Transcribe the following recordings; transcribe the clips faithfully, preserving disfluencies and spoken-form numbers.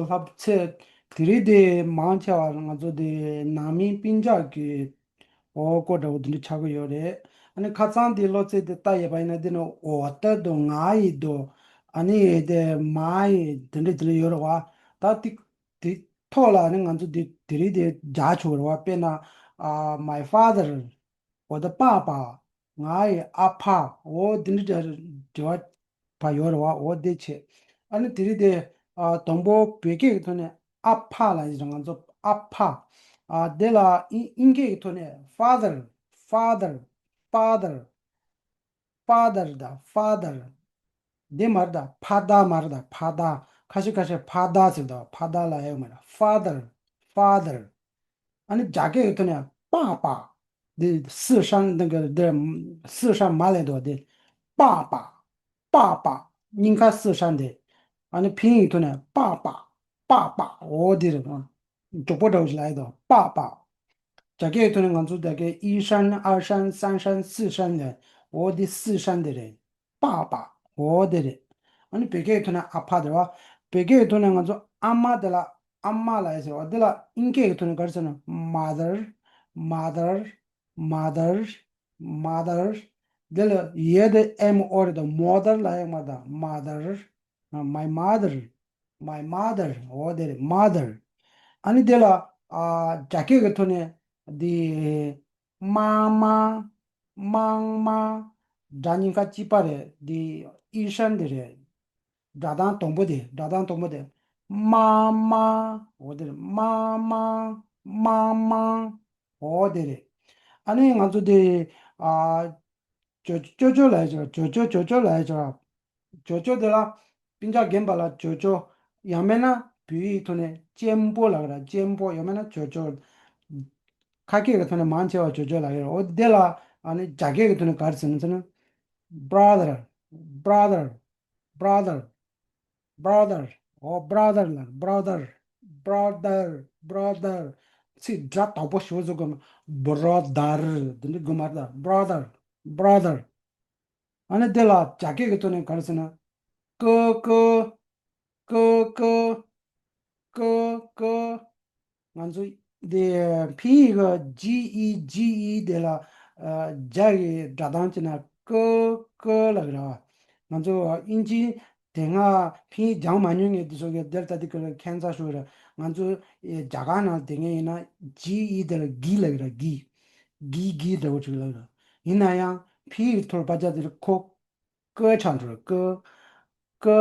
ལྷབ་ཚེ་དེ་རིང་དེ་མང་ཆེ་བ་ང་ཚོ་དེ་ནང་མི་སྤུན་ཀྱག་གི་འོ་སྐོར་འདྲ་བོ་དེ་འདྲ་ཆགས་ཀྱི་ཡོད་རེད། ཨ་ནི་ཁ་སང་དེ་ལོ་ཚད་དེ་ལྟ་ཡས་པ་ཡིན་ན་དེ་ནི་འོ་ད་དོ་ང་ཡི་དོ། ཨ་ནི་དེ་མ་ཡི་དེ་འདྲ་དེ་འདྲ་ཡོད་རེད་བ། ད་དེ་དེ་ཐོག་ལ་ཨ་ནི་ང་ཚོ་དེ་དེ་རིང་དེ་རྒྱག་ཆོག་རེད་བ། དཔེར་ན་ཨ་my father། འོ་ད་པ་པ། ང་ཡི་ཨ་ཕ། འོ་འདི་འདྲ་འབྲེལ་བ་བ་ཡོད་རེད་བ། འོ་དེ་བྱས། ཨ་ནི་དེ་རིང་དེ་ཨ་དང་པོ་བོད་སྐད་ཀྱི་ཐོག་ནས་ཨ་ཕ་ལབ་ཡ་ཅིག་ང་ཚོ་ཨ་ཕ། ཨ་དེ་ལ་དབྱིན་དབྱིན་སྐད་ཀྱི་ཐོག་ནས་father, father, father, father དང་father། དེ་མ་རེད་ད། ཕ་ད་མ་རེད་ད། ཕ་ད། ཁ་ཤས་ཁ་ཤས་ཕ་ད་ཟེར་ད། ཕ་ད་ལབ་ཡོད་མ་རེད། father, father། ཨ་ནི་རྒྱ་སྐད་ཀྱི་ཐོག་ནས་པ་པ། འདི་四声། འདི་གི་འདི་四声མ་ལབ་འདུག་འདི་པ་པ། པ་པ། སྙིང་ཁ་四声འདི། ཨ་ནི་拼音ཐོག་ནས་པ་པ། པ་པ། འོ་འདི་རེད། མགྱོགས་པོ་འདྲ་བོ་ཞིག་ལབ་ཡ་འདུག་པ་པ། རྒྱ་སྐད་ཀྱི་ཐོག་ནས་ང་ཚོ་ད་གའི་一声、二声、三声、四声ལབ། འོ་འདི་四声འདི་རེད། པ་པ། འོ་དེ་རེད། ཨ་ནི་བོད་སྐད་ཀྱི་ཐོག་ནས་ཨ་ཕ་དེ་རེད་བ། བོད་སྐད་ཀྱི་ཐོག་ནས་ང་ཚོ་ཨ་མ་དེ་ལ་ཨ་མ་ལབ་ཡ་ཟེར་བ། དེ་ལ་དབྱིན་སྐད་ཀྱི་ཐོག་ནས་ག་རེ་ཟེར་ན་mother, mother, mother, mother། དེ་ལ་ཡ་དེ་ཨེམ་ཨོ་རེད་དོ། mother ལབ་ཡ་མ་རེད་ད། mother, my mother, my mother འོ་དེ་རེད། mother། ཨ་ནི་དེ་ལ་ཨ་རྒྱ་སྐད་ཀྱི་ཐོག་ནས་དེ།妈妈། 妈妈། སྒྲ་སྙན་ཁ་གཅིག་པ་རེད། འདི་一声འདི་རེད། སྒྲ་གདངས་དང་པོ་དེ། སྒྲ་གདངས་དང་པོ་དེ། 妈妈། འོ་དེ་རེད། 妈妈། 妈妈། འོ་དེ་རེད། ཨ་ནི་ང་ཚོ་དེ་ཨ། ཅོ་ཅོ་ཅོ་ལབ་ཡ་ཅིག་ར། ཅོ་ཅོ་ཅོ་ཅོ་ལབ་ཡ་ཅིག་ར། ཅོ་ཅོ་དེ་ལ་སྤུན་ཀྱག་རྒན་པ་ལ་ཅོ་ཅོ། ཡང་མིན་ན་བོད་ཡིག་ཐོག་ནས་གཅེན་པོ་ལབ་ཀྱི་ར། གཅེན་པོ། ཡང་མིན་ན་ཅོ་ཅོ། ཁ་སྐད་ཀྱི་ཐོག་ནས་མང་ཆེ་བ་ཅོ་ཅོ་ལབ་ཀྱི་ར། འོ་དེ་ལ་ཨ་ནི་རྒྱ་སྐད་ཀྱི་ཐོག་ནས་ག་རེ་ཟེར་ན་ཟེར་ན། brother, brother, brother, brother འོ་brother ལབ། brother, brother, brother ཚིག་སྒྲ་དག་པོ་ཞེ་པོ་བཟོ་དགོས་མ། brother དེ་འདྲ་དགོས་མ་རེད་ད། brother, brother། ཨ་ནི་དེ་ལ་རྒྱ་སྐད་ཀྱི་ཐོག་ནས་ག་རེ་ཟེར་ན། ཀི་ཀི། ཀི་ཀི། ཀི་ཀི། ང་ཚོ་དེ་ཕིན་ཡིག་གི་ཇི་ཨི་ཇི་ཨི་དེ་ལ་ཨ་རྒྱ་གི་སྒྲ་གདངས་བྱས་ན་ཀི་ཀི་ལབ་ཀྱི་རེད་བ། ང་ཚོ་དབྱིན་ཇི་དེ་སྔ་ཕིན་ཡིག་སྦྱངས་མ་མྱོང་མཁན་དེ་ཚོ་གི་དེར་ལྟ་དེ་ཀི་ལ་ཁྱད་མཚར་ཤོས་རེད། ང་ཚོ་རྒྱ་གར་ནང་དེ་སྔ་ཡིན་ན་ཇི་ཨི་དེ་ལ་གི་ལབ་ཀྱི་རེད། གི། གི་གི་འདྲ་བོ་ཅིག་ལབ་ཀྱི་རེད། ཡིན་ན་ཡང་ཕིན་ཡིག་ཐོག་བར་ཆད་དེ་ཁོ། ཀི་ཆགས་འགྲོ། ཀི། ཀི།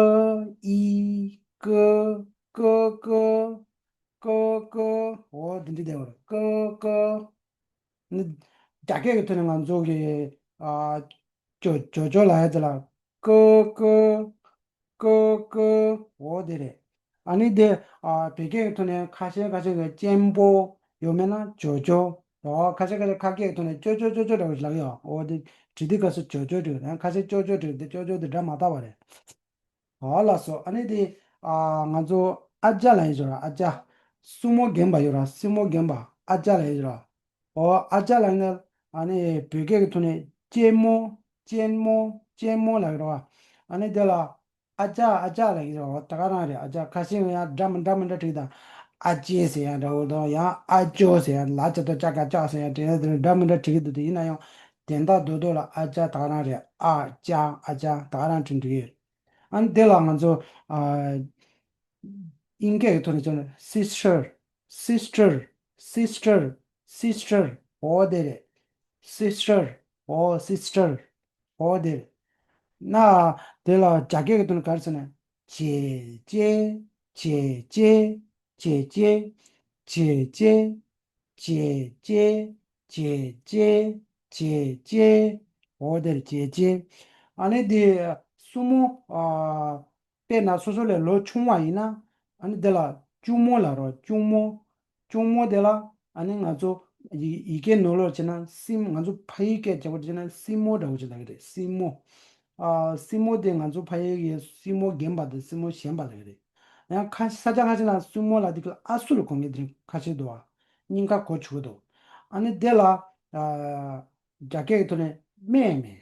ཨི། ཀི། ཀི་ཀི། ཀི་ཀི། འོ་དེ་འདྲ་བསྡད་པ་རེད། ཀི་ཀི། ནི་རྒྱ་སྐད་ཀྱི་ཐོག་ནས་ང་ཚོ་གི་ཨ་ཅོ་ཅོ་ཅོ་ལབ་ཡ་དེ་ལ་ཀི་ཀི། ཀི་ཀི། འོ་དེ་རེད། ཨ་ནི་དེ་ཨ་བོད་སྐད་ཀྱི་ཐོག་ནས་ཁ་ཤས་ཁ་ཤས་ཀྱིས་གཅེན་པོ། ཡང་མིན་ན་ཅོ་ཅོ། འོ་ཁ་ཤས་ཁ་ཤས་ཁ་སྐད་ཀྱི་ཐོག་ནས་ཅོ་ཅོ་ཅོ་ཅོ་འདྲ་བོ་ཞིག་ལབ་ཡོད། འོ་དེ་བྲིས་དུས་སྐབས་སུ་ཅོ་ཅོ་བྲིས། ཡང་ཁ་ཤས་ཅོ་ཅོ་བྲིས། དེ་ཅོ་ཅོ་དེ་སྒྲ་མ་དག་པ་རེད། འོ་ལགས་སོ། ཨ་ནི་དེ་ཨ་ང་ཚོ་ཨ་ཅག་ལབ་ཡོད་ར། ཨ་ཅག་སྲིང་མོ་རྒན་པ་ཡོད་ར། སྲིང་མོ་རྒན་པ་ཨ་ཅག་ལབ་ཡོད་ར། འོ་ཨ་ཅག་ལབ་ན་ཨ་ནི་བོད་སྐད་ཀྱི་ཐོག་ནས་གཅེན་མོ། གཅེན་མོ། གཅེན་མོ་ལབ་ཀྱི་རེད་བ། ཨ་ནི་དེ་ལ་ཨ་ཅག་ཨ་ཅག་ལབ་ཀྱི་རེད་བ། ད་ག་རང་རེད། ཨ་ཅག་ཁ་ཤས་ཡང་སྒྲ་མི་འདྲ་མི་འདྲ་བྲིས་དང་། ཨ་ཅེ་ཟེར་ཡ་འདྲ་བོ་དང་། ཡང་ཨ་ཅོ་ཟེར་ཡ། ལ་ཅ་ཏོ་ཅ་ག་ཅག་ཟེར་ཡ་བྲིས་ན་དེ་འདྲ་མི་འདྲ་བྲིས་ཀྱི་འདུག་དེ་ཡིན་ན་ཡང་དོན་དག་རྡོག་རྡོག་ལ་ཨ་ཅག་ད་ག་རང་རེད། ཨ་ཅག་ཨ་ཅག་ད་ག་རང་བྲིས་འགྲོ་གི་ཡོད། ཨ་ནི་དེ་ལ་ང་ཚོ་ཨ་དབྱིན་སྐད་ཀྱི་ཐོག་ནས་བྱས་ན་sister, sister, sister, sister འོ་དེ་རེད། sister འོ་sister འོ་དེ་རེད། ན་དེ་ལ་རྒྱ་སྐད་ཀྱི་ཐོག་ནས་ག་རེ་ཟེར་ན། 姐姐། 姐姐། 姐姐། 姐姐། 姐姐། 姐姐། 姐姐འོ་དེ་རེད། 姐姐། ཨ་ནི་དེ་སྲིང་མོ་ཨ། དཔེར་ན་སོ་སོ་ལས་ལོ་ཆུང་བ་ཡིན་ན། ཨ་ནི་དེ་ལ་གཅུང་མོ་ལབ་རོགས། གཅུང་མོ། གཅུང་མོ་དེ་ལ་ཨ་ནི་ང་ཚོ་ཡི་ཡི་གེ་ནང་ལོགས་བྱས་ན་སྲིང་། ང་ཚོ་ཕ་ཡི་སྐད་བྱས་པ་བྱས་ན་སྲིང་མོ་འདྲ་བོ་ཅིག་ལབ་ཀྱི་རེད། སྲིང་མོ། ཨ་སྲིང་མོ་དེ་ང་ཚོ་ཕ་ཡི་གི་སྲིང་མོ་རྒན་པ་དང་སྲིང་མོ་གཞོན་པ་ལབ་ཀྱི་རེད། ཡང་ཁ་ས་ཆ་ཁ་ཤས་ལ་སྲིང་མོ་ལབ་དུས་ཀྱི་ཨ་སྲུ་ལ་གོ་མཁན་དེ་ཁ་ཤས་འདུག་བ། སྙིང་ཁ་གོ་ཆོད་ཀྱི་འདུག་ཨ་ནི་དེ་ལ་ཨ་རྒྱ་སྐད་ཀྱི་ཐོག་ནས་妹妹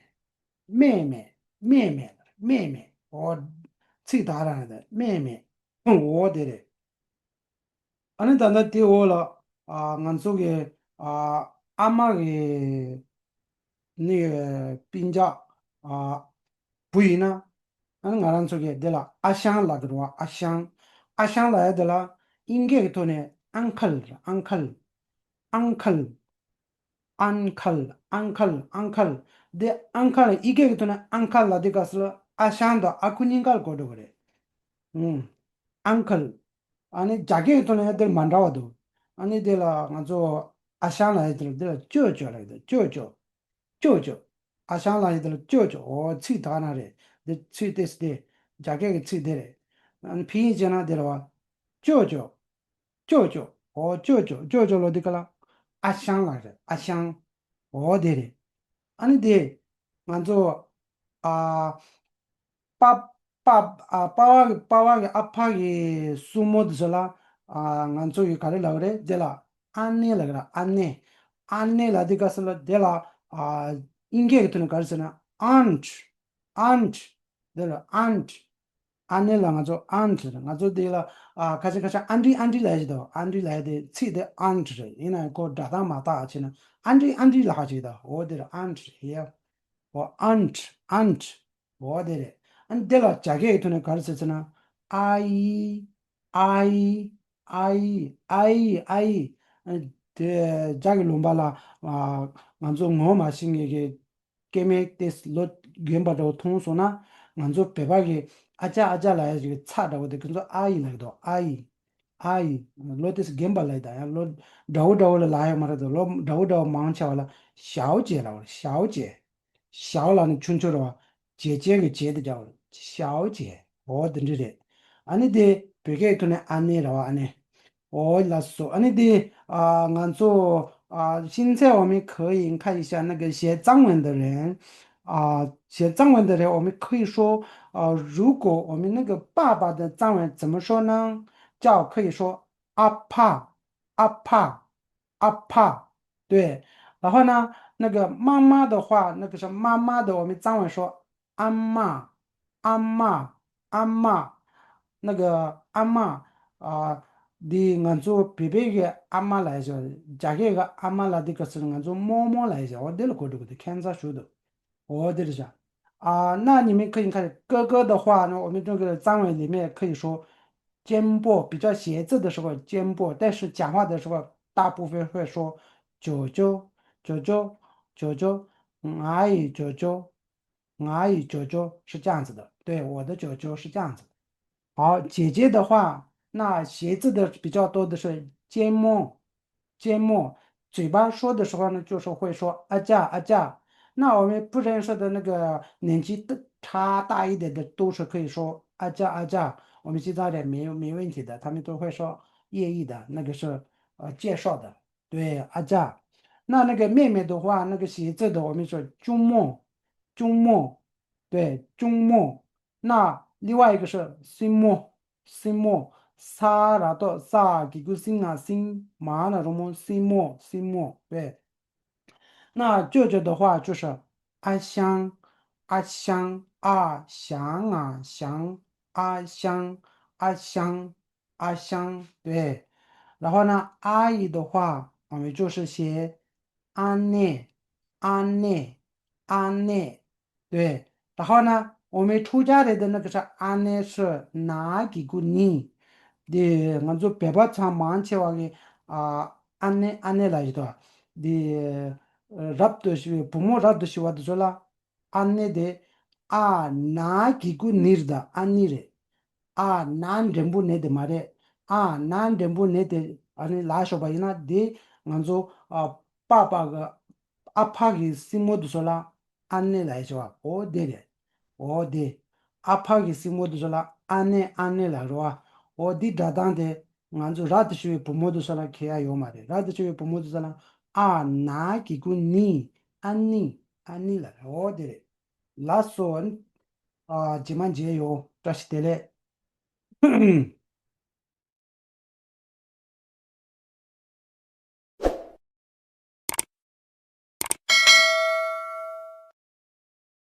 ། 妹妹། 妹妹། 妹妹འོ། ཚིག་དག་རང་རེད། 妹妹འོ་དེ་རེད། ཨ་ནི་ད་ལྟ་དེའི་འོག་ལ་ཨ་ང་ཚོ་གི་ཨ་ཨ་མ་གི་ནི་སྤུན་ཀྱག་ཨ་བུ་ཡིན་ན། ཨ་ནི་ང་རང་ཚོ་གི་དེ་ལ་ཨ་ཞང་ལབ་ཀྱི་རེད་བ། ཨ་ཞང་། ཨ་ཞང་ལབ་ཡ་དེ་ལ་དབྱིན་སྐད་ཀྱི་ཐོག་ནས་ཨང་ཁལ། ཨང་ཁལ། ཨང་ཁལ། ཨན་ཁལ། ཨང་ཁལ། ཨང་ཁལ། དེ་ཨང་ཁལ། དབྱིན་སྐད་ཀྱི་ཐོག་ནས་ཨང་ཁལ་ལབ་དུས་སྐབས་སུ་ཨ་ཞང་དང་ཨ་ཁུ་གཉིས་ཀ་ལ་གོ་འགྲོ་གི་རེད། ཨུམ། ཨང་ཁལ། ཨ་ནི་རྒྱ་སྐད་ཀྱི་ཐོག་ནས་དེ་མ་འདྲ་བ་འདུག་ཨ་ནི་དེ་ལ་ང་ཚོ་ཨ་ཞང་ལབ་ཡ་དེ་ལ་དེ་ལ་ཅོ་ཅོ་ལབ་ཀྱི་འདུག་ཅོ་ཅོ། ཅོ་ཅོ། ཨ་ཞང་ལབ་ཡ་དེ་ལ་ཅོ་ཅོ། འོ་ཚིག་དག་ན་རེད། དེ་ཚིག་དེ་སི་དེ་རྒྱ་སྐད་ཀྱི་ཚིག་དེ་རེད། ཨ་ནི་ཕིན་ཡིག་བྱས་ན་དེ་ལ་བ། ཅོ་ཅོ། ཅོ་ཅོ། འོ་ཅོ་ཅོ། ཅོ་ཅོ་ལབ་དུས་སྐབས་ལ་ཨ་ཞང་ལབ་རེད། ཨ་ཞང་། འོ་དེ་རེད། ཨ་ནི་དེ་ང་ཚོ་ཨ་པ་པ་ཨ་པ་ཕ་གི་པ་ཕ་གི་ཨ་ཕ་གི་སྲུ་མོ་དེ་ཚོ་ལ་ཨ་ང་ཚོ་ཡི་ག་རེ་ལབ་རེད། དེ་ལ་ཨ་ནེ་ལབ་རེད། ཨ་ནེ། ཨ་ནེ་ལབ་དུས་སྐབས་སུ་ལ་དེ་ལ་ཨ་དབྱིན་སྐད་ཀྱི་ཐོག་ནས་ག་རེ་ཟེར་ན་aunt། aunt། དེ་ལ་aunt། ཨ་ནེ་ལ་ང་ཚོ་aunt་རེད། ང་ཚོ་དེ་ལ་ཨ་ཁ་ཤས་ཁ་ཤས་ཨན་ཌི་ཨན་ཌི་ལབ་ཡ་ཞིག་འདུག་ཨན་ཌི་ལབ་ཡ་དེ་ཚིག་དེ་aunt་རེད། ཡིན་ན་ཁོ་སྒྲ་གདངས་མ་དག་བྱས་ན་ཨན་ཌི་ཨན་ཌི་ལབ་ཡ་ཞིག་འདུག་འོ་དེ་རེད། aunt་རེད་ཡ། འོ་aunt། aunt། འོ་དེ་རེད། ཨ་ནི་དེ་ལ་རྒྱ་སྐད་ཀྱི་ཐོག་ནས་ག་རེ་ཟེར་ཟེར་ན། ཨ་ཡི། ཨ་ཡི། ཨ་ཡི། ཨ་ཡི། ཨ་ཡི། ཨ་ནི་དེ་རྒྱ་གི་ལུང་པ་ལ་ཨ་ང་ཚོ་ངོ་མ་ཤེས་མཁན་གྱི་སྐྱེ་དམན་དེ་ལོ་རྒན་པ་འདྲ་བོ་མཐོང་སོང་ན། ང་ཚོ་བོད་པ་གི་ཨ་ཅག་ཨ་ཅག་ལབ་ཡ་ཞིག་གི་ཚ་འདྲ་བོ་དེ་ཁོ་ཚོ་ཨ་ཡི་ལབ་ཀྱི་འདུག་ཨ་ཡི། ཨ་ཡི། ལོ་དེ་རྒན་པ་ལབ་ཡ་དང་ཡང་ལོ་འདྲ་བོ་འདྲ་བོ་ལ་ལབ་ཡོད་མ་རེད་དོ། ལོ་འདྲ་བོ་འདྲ་བོ་མང་ཆེ་བ་ལ་ཞའོ་ཅེ་ལབ་པ་རེད། ཞའོ་ཅེ། ཞའོ་ལབ་ནི་ཆུང་ཆུང་རེད་བ། ཅེ་ཅེ་གི་ཅེ་དེ་རྒྱག་པ་རེད། ཞའོ་ཅེ། འོ་དེ་འདྲ་རེད། ཨ་ནི་དེ་བོད་སྐད་ཐོག་ནས་ཨ་ནེ་རེད་བ། ཨ་ནེ། འོ་ལགས་སོ། ཨ་ནི་དེ་ཨ་ང་ཚོ་ཨ་现在我们可以看一下那个写中文的人，啊，写中文的人，我们可以说，呃，如果我们那个爸爸的藏文怎么说呢？叫可以说阿帕，阿帕，阿帕。对，然后呢，那个妈妈的话，那个是妈妈的，我们藏文说 ཨ་མ། ཨ་མ། ཨ་མ། 那个 ཨ་མ། ཨ། འདི་ང་ཚོ་བོད་པའི་གི་ཨ་མ་ལབ་ཡ་ཞིག་རྒྱ་སྐད་གི་ཨ་མ་ལབ་དུས་སྐབས་སུ་ང་ཚོ་རྨོ་མོ་ལབ་ཡ་ཞིག་འོ་དེ་ལ་གོ་འགྲོ་གི་འདུག་ཁྱད་མཚར་ཞིག་འདུག་འོ་དེ་རེད་ཤག་ཨ། ན་ཉི་མའི་ཁ་ཡིན་ཁ་རེད། ཀ་ཀ་的话呢，我们这个藏文里面可以说肩部，比较写字的时候肩部，但是讲话的时候大部分会说舅舅，舅舅，舅舅， ང་ཡི་ཇོ་ཇོ། 我的舅舅是这样子的。对，我的舅舅是这样子的。好，姐姐的话，那写字的比较多的是 ཅེ་མོ། 这么，嘴巴说的时候呢，就是会说 ཨ་ཅག་ཨ་ཅག。那我们不认识的那个年纪大大一点的，都是可以说 ཨ་ཅག་ཨ་ཅག。我们现在的没有没问题的，他们都会说 愿意的，那个是呃介绍的。对， ཨ་ཅག。那那个妹妹的话，那个写字的，我们说 གཅུང་མོ། གཅུང་མོ། 对， གཅུང་མོ། 那另外一个是 སྲིང་མོ། སྲིང་མོ། ས་ར་ཏོ་ས་གི་གུ་སྲིང་ང་སྲིང་། མ་ན་རོ་མོ། སྲིང་མོ། སྲིང་མོ། 对。 那舅舅的话就是 ཨ་ཞང་། ཨ་ཞང་། 阿翔 ང་ཞང་། 阿香，阿香，阿香。 对。 然后呢，阿姨的话，我们就是写 ཨ་ནེ། 阿་ནེ། 阿་ནེ། 对。 然后呢，我们出家人的那个是 ཨ་ནེ་是 ན་གི་གུ་ནི། དེ་ང་ཚོ་བོད་པ་ཚང་མང་ཆེ་བ་གི་ཨ་ཨ་ནེ་ཨ་ནེ་ལབ་ཡོད་དོ། དེ་རབ་ཏུ་ཞི་བའི་བུ་མོ་རབ་ཏུ་ཞི་བ་དེ་ཚོ་ལ་ཨ་ནེ་དེ་ཨ་ན་གི་གུ་ནི་རེད་ད། ཨ་ནི་རེད། ཨ་ན་འགྲེང་བུ་ནེ་དེ་མ་རེད། ཨ་ན་འགྲེང་བུ་ནེ་དེ་ཨ་ནི་ལ་ཤོག་པ་ཡིན་ན་དེ་ང་ཚོ་ཨ་པ་ཕ་གི་ཨ་ཕ་གི་སྲིང་མོ་དེ་ཚོ་ལ་ཨ་ནེ་ལབ་ཡ་ཞིག་བ། འོ་དེ་རེད། འོ་དེ། ཨ་ཕ་གི་སྲིང་མོ་དེ་ཚོ་ལ་ཨ་ནེ་ཨ་ནེ་ལབ་རེད་བ། འོ་དེ་སྒྲ་གདངས་དེ་ང་ཚོ་རབ་ཏུ་ཞི་བའི་བུ་མོ་དེ་ཚོ་ལ་ཁེལ་ཡ་ཡོད་མ་རེད། རབ་ཏུ་ཞི་བའི་བུ་མོ་དེ་ཚོ་ལ་ཨ་ན་གི་གུ་ནི། ཨ་ནི། ཨ་ནི་ལབ་རེད། འོ་དེ་རེད། ལགས་སོ། ཨ། རྗེས་མ་མཇལ་ཡོང་། བཀྲ་ཤིས་བདེ་ལེགས།